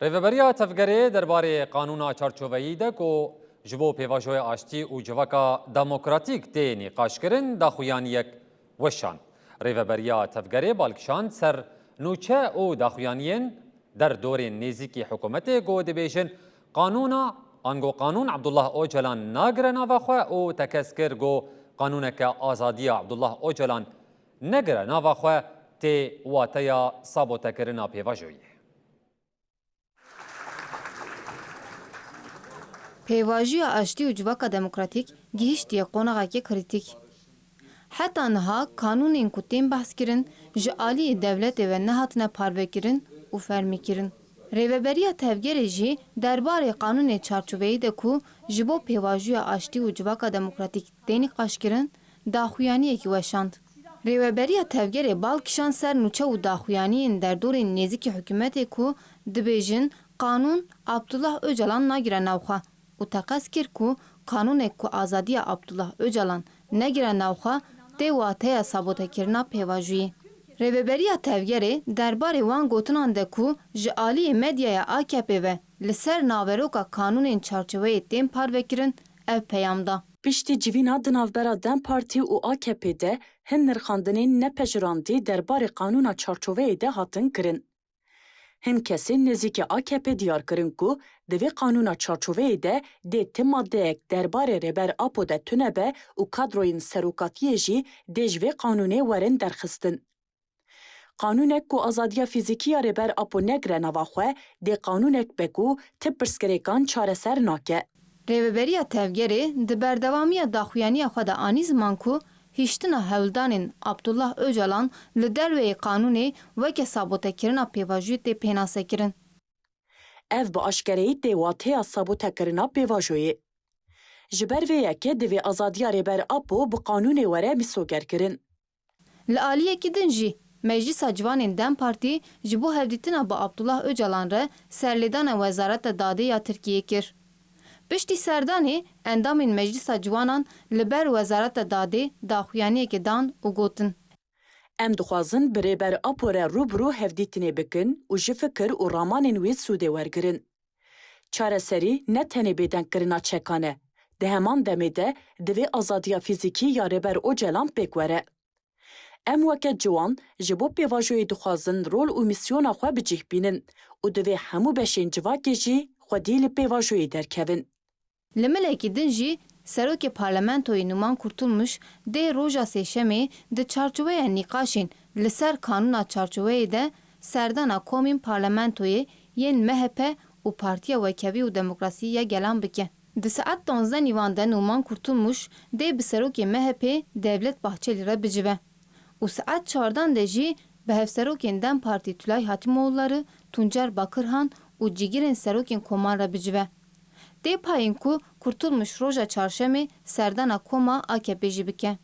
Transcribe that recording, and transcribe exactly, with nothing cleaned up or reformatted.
Rêveberiya Tevgerê derbarê qanûna çarçoveyî de ku ji bo pêvajoya aştî û civaka demokratîk tê nîqaşkirin, daxuyaniyek weşand. Rêveberiya Tevgerê bal kişand ser nûçe û daxuyaniyên derdorên nêzîkî hikûmetê ku dibêjin, qanûna, ango qanûn Abdullah Ocalan nagire nava xwe û tekez kir ku qanûneke azadiya Abdullah Ocalan negire nava xwe tê wateya sabotekirina pêvajoyê. Pêvajoya aştî û civaka demokratîk gihîştiye qonaxekê krîtîk. Heta niha kanûnên ku tên behskirin, ji aliyê dewletê ve nehatine parvekirin û fermîkirin. Rêveberiya Tevgerê jî derbarê qanûnê çarçoveyî de ku ji bo pêvajoya aştî û civaka demokratîk tê nîqaşkirin, daxuyaniyekî weşand. Rêveberiya Tevgerê bal kişand ser nûçe û daxuyaniyên derdorên nêzîkî hikûmetê ku dibêjin, qanûn Abdullah Ocalan nagire nav xwe û teqez kir ku qanûnek ku azadiya Abdullah Ocalan negire nav xwe tê wateya sabotekirina pêvajoyê. Rêveberiya Tevgerê derbarê wan gotinan de ku ji aliyê medyaya A K P ve li ser naveroka kanûnên çarçoveyê tên parvekirin, ev peyam da. Piştî civîna di navbera DEM Partî û A K P de hin nirxandinên nepejirandî derbarê qanûna çarçoveyê de hatin kirin. Hin kesên nêzîkî A K P diyar kirin ku di vê qanûna çarçoveyê de dê ti maddeyek derbarê Rêber Apo de tune be û kadroyên serokatiyê jî dê ji vê qanûnê werin derxistin. Qanûnek ku azadiya fîzîkî ya Rêber Apo negire nava xwe, dê qanûnek be ku ti pirsgirêkan çareser nake. Rêveberiya Tevgerê di berdewamiya daxuyaniya xwe de anî ziman ku hiştina hewldanên Abdullah Ocalan li derveyî qanûnê weke sabotekirina pêvajoyê tê pênasekirin. Ev bi aşkereyî tê wateya sabotekirina pêvajoyê. Ji ber vê yekê divê azadiya Rêber Apo bi qanûnê were misogerkirin. Li aliyekî din jî, Meclisa Ciwanên DEM Partî ji bo hevdîtina bi Abdullah Ocalan re serlêdana Wezareta Dadê ya Tirkiyê kir. Piştî serdanê, endamên Meclisa Ciwanan li ber Wezareta Dadê daxuyaniyekê dan û gotin, Em dixwazin bi Rêber Apo re rû bi rû hevdîtinê bikin û ji fikir û ramanên wî sûdê wergirin. Çareserî ne tenê bêdengkirina çekan e. Di heman demê de divê azadiya fîzîkî ya Rêber Ocalan pêk were. Em weke ciwan ji bo pêvajoyê dixwazin rol û mîsyona xwe bi cih bînin û divê hemû beşên civakê jî xwedî li pêvajoyê derkevin. Li milekî din jî Serokê Parlamentoyê Numan Kurtulmuş dê roja Sêşemê di çarçoveya nîqaşên li ser Kanûna Çarçoveyê de serdana komên Parlamentoyê yên M H P û Partiya Wekhevî û Demokrasî ya Gelan bike. Di saet duwazdeh nîvan de Numan Kurtulmuş dê bi Serokê M H P Devlet Bahçelî re bicive û saet çardan de jî bi hevserokên DEM Partî Tülay Hatimoğulları, Tuncer Bakırhan û cîgirên serokên koman re bicive. Tê payîn ku Kurtulmuş roja çarşemê serdana koma A K P jî bike.